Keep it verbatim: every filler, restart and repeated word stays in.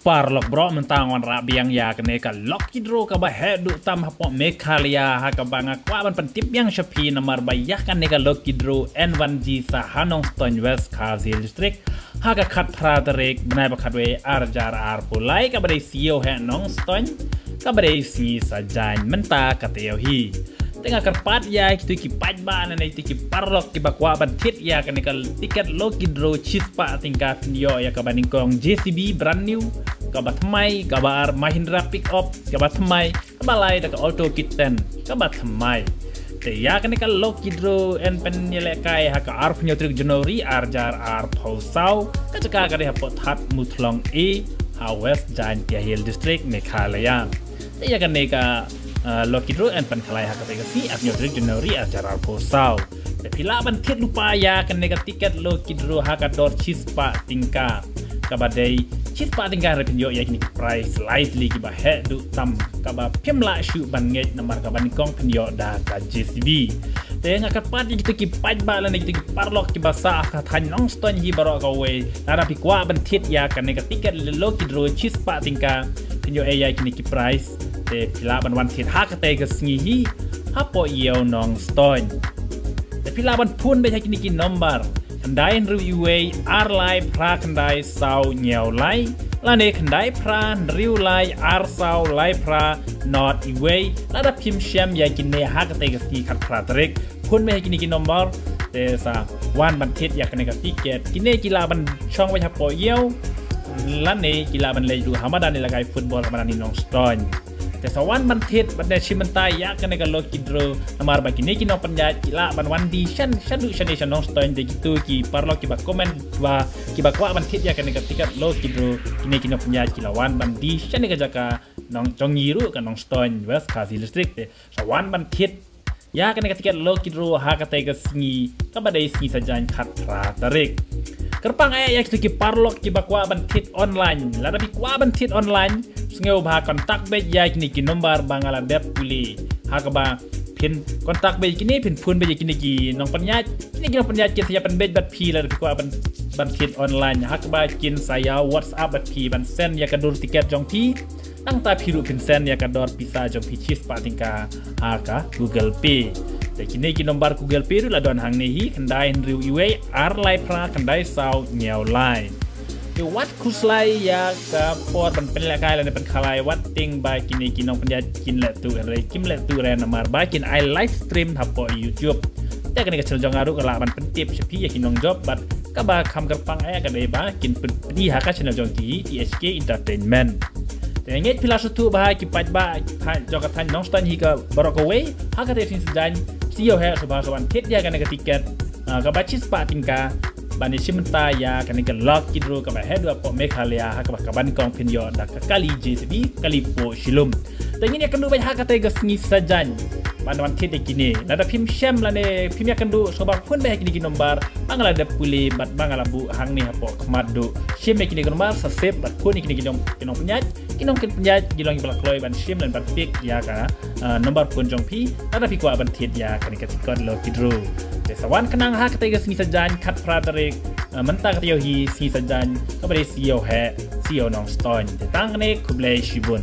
Paralok baroh, mynta ngan wanrah biang ïa kane ka lucky draw kaba heh duh tam hapoh Meghalaya, ha kaba nga kwah ban pyntip biang sha phi namar ba ïa kane ka lucky draw yn wan jia sa ha Nongstoiñ, West Khasi Hills District, ha ka khatphra tarik bnai ba khatwei, ar hajar arphew lai, kaba dei sngi ïewheh Nongstoiñ, kaba dei sngi Saitjaiñ mynta ka taïew hi. Te nga kyrpad ïa kito ki paidbah ne kito ki paralok kiba kwah ban thied ïa kane ka tiket lucky draw shispah tyngka, phin ïoh ïa kaba nyngkong J C B brand new kaba thymmai, kaba ar Mahindra pickup kaba thymmai, kaba lai da ka Alto K ten kaba thymmai. Te ïa kane ka lucky draw yn pynïalehkai ha ka arphew hynñiew tarik January ar hajar arphew saw, ka jaka ka dei hapoh Thadmuthlong A, ha West Jaintia Hills District, Meghalaya. Te ïa kane ka, uh, lucky draw yn pynkhalai ha katei ka sngi, arphew hynñiew tarik January ar hajar arphew saw. Te phi lah ban thied lypa ïa kane ka tiket lucky draw ha ka dor shispah tyngka, kaba dei shispah tyngka, hynrei phin ïoh ïa kine ki prize lai tylli kiba heh duh tam, kaba phim lah shuh ban ngeit namar kaba nyngkong phin ïoh da ka J C B. Te nga kyrpad ïa kito ki paidbah lane kito ki paralok kiba sah ha ka thaiñ Nongstoiñ hi baroh kawei, lada phi kwah ban thied ïa kane ka tiket lucky draw shispah tyngka, phin ïoh ïa kine ki prize. Te phi lah ban wan thied ha katei ka sngi hi hapoh ïew Nongstoiñ. Te phi lah ban phone beit ha kine ki nombar: khyndai hynriew wei ar lai phra khyndai saw hynñiew lai, lane khyndai phra hynriew lai ar saw lai phra nod wei. Lada phim shem ïa kine ha katei ka sngi khatphra tarik, phone beit ha kine ki nombar. Te sa wan ban thied ïa kane ka tiket. Kine ki lah ban shong beit hapoh ïew, lane ki lah ban leit ruh ha madan ïalehkai football ha madan Nongstoiñ. Te sa wan ban thied bad ne shim bynta ïa kane ka lucky draw namar ba kine ki nongpynïaid ki lah ban wan die sha, shaduh shane sha Nongstoiñ. Te kito ki paralok kiba comment ba kiba kwah ban thied ïa kane ka tiket lucky draw, kine ki nongpynïaid ki la wan ban die shane ka jaka nong, jong ngi ruh ka Nongstoiñ, West Khasi District. Te sa wan ban thied ïa kane ka tiket lucky draw ha katei ka sngi, kaba dei sngi Saitjaiñ khatphra tarik. Kyrpang eh ïa kito ki paralok kiba kwah ban thied online. Lada phi kwah ban thied online, sngewbha contact beit ïa kine ki nombar ba nga la dep pule. Ha kaba phin contact beit kine, phin phone beit ïa kine ki nongpynïaid. Kine ki nongpynïaid kin sa ïapynbeit bad phi lada phi kwah ban, ban thied online. Ha kaba kin sa ïa WhatsApp bad phi ban send ïa ka dur tiket jong phi. Nangta phi ruh phin send ïa ka dor pisa jong phi shispah tyngka ha ka Google Pay. Te kine ki nombar Google Pay ruh la don hangne hi: khyndai hynriew wei ar lai phra khyndai saw hynñiew lai. Te wat khuslai ïa ka por ban pynlehkai lane pynkhalai wat tieng ba kine ki nongpynïaid kin leh tuh, hynrei kim leh tuh re namar ba kin ai live stream hapoh YouTube. Te kane ka channel jong nga ruh ka lah ban pyntip sha phi ïa ki nongjop, bad kaba kham kyrpang eh ka dei ba kin pyn, pyni ha ka channel jong ki T H K Entertainment. Te ngeit phi la sngewthuh bha ki paidbah, ki paidbah jong ka thaiñ Nongstoiñ hi ka baroh kawei, ha katei ka sngi Saitjaiñ, sngi ïewheh, sngewbha sa wan thied ïa kane ka tiket, ah, kaba shispah tyngka, ban ïashim bynta ïa kane ka lucky draw kaba heh duh hapoh Meghalaya, ha kaba, kaba nyngkong phin ïoh da ka kali J C B, kali poh shilum. Te ngin ïakynduh beit ha katei ka sngi Saitjaiñ ban wan thied ïa kine. Lada phim shem lane phim ïakynduh, sngewbha phone beit ha kine ki nombar ba nga la dep pule bad ba nga la buh hangne hapoh khmat duh. Shim ïa kine ki nombar, sa save bad phone ïa kine ki nong, ki nongpynïaid, ki nongpynïaid ki long kiba la kloi ban shim lane ban pick ïa ka, ah, nombar phone jong phi lada phi kwah ban thied ïa kane ka tiket lucky draw. Te sa wan kynang ha katei ka sngi Saitjaiñ khatphra tarik, ah, mynta ka taïew hi, sngi Saitjaiñ kaba dei sngi ïewheh, sngi ïew Nongstoiñ. Te tang kane, khublei shibun.